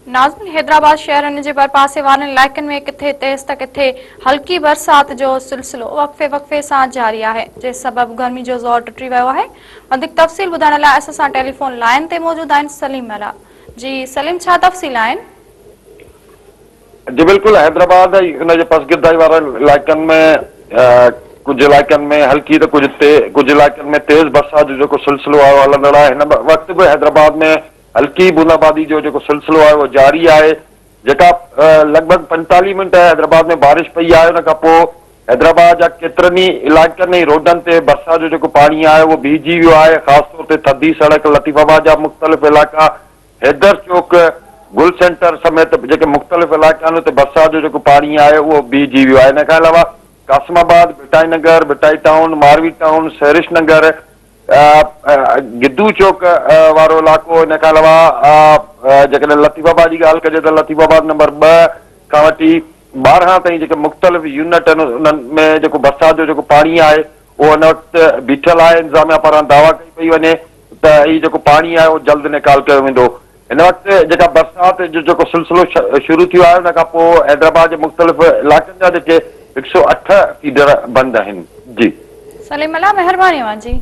ناظرين حيدرآباد شهر ان جي ڀرپاسي وارن علائقن ۾ ڪٿي تيز ته ڪٿي هلڪي برسات جو سلسلو وقفي وقفي سان جاري آهي جنهن سبب گرمي جو زور ٽٽي ويو آهي وڌيڪ تفصيل ٻڌائڻ لاء اسان سان ٽيليفون لائين تي موجود آهن سليم ملاح جي سليم ڇا تفصيل آهن؟ جي بلڪل حيدرآباد ۽ ان جي پسگردائي وارن علائقن ۾ ڪجهه علائقن ۾ هلڪي ته ڪجهه ڪجهه علائقن ۾ تيز برسات جو جيڪو سلسلو آهي اهو هلندڙ آهي هن وقت به حيدرآباد ۾ هلڪي بوندابادي جو جيڪو سلسلو آهي اهو جاري آهي جيڪا لڳ ڀڳ 45 منٽ حيدرآباد ۾ بارش پئي آهي ان کان پوء حيدرآباد جا ڪيترن ئي علائقن ۽ روڊن تي برسات جو جيڪو پاڻي آهي اهو بيهجي ويو آهي خاص طور تي ٿڌي سڙڪ لطيف آباد جا مختلف علائقا حيدر چوڪ گل سينٽر سميت جيڪي مختلف علائقا آهن اتي برسات جو جيڪو پاڻي آهي اهو بيهجي ويو آهي ان کان علاوه قاسم آباد ڀٽائي نگر ڀٽائي ٽائون ماروي ٽائون سهرش نگر گدو چوڪ وارو علائقو ان کان علاوه جيڪڏهن لطيف آباد جي ڳالهه ڪجي ته لطيف آباد نمبر 2 کان وٺي 12 تائين جيڪي مختلف يونٽ آهن انهن ۾ جيڪو برسات جو جيڪو پاڻي آهي اهو هن وقت بيٺل آهي انتظاميا پاران دعويٰ ڪئي پئي وڃي ته هي جيڪو پاڻي آهي اهو جلد نيڪال ڪيو ويندو هن وقت جيڪا برسات جو جيڪو سلسلو شروع ٿيو آهي ان کان پوء حيدرآباد جي مختلف علائقن جا جيڪي 108 فيڊر بند آهن جي. سليم الله مهرباني اوهان جي.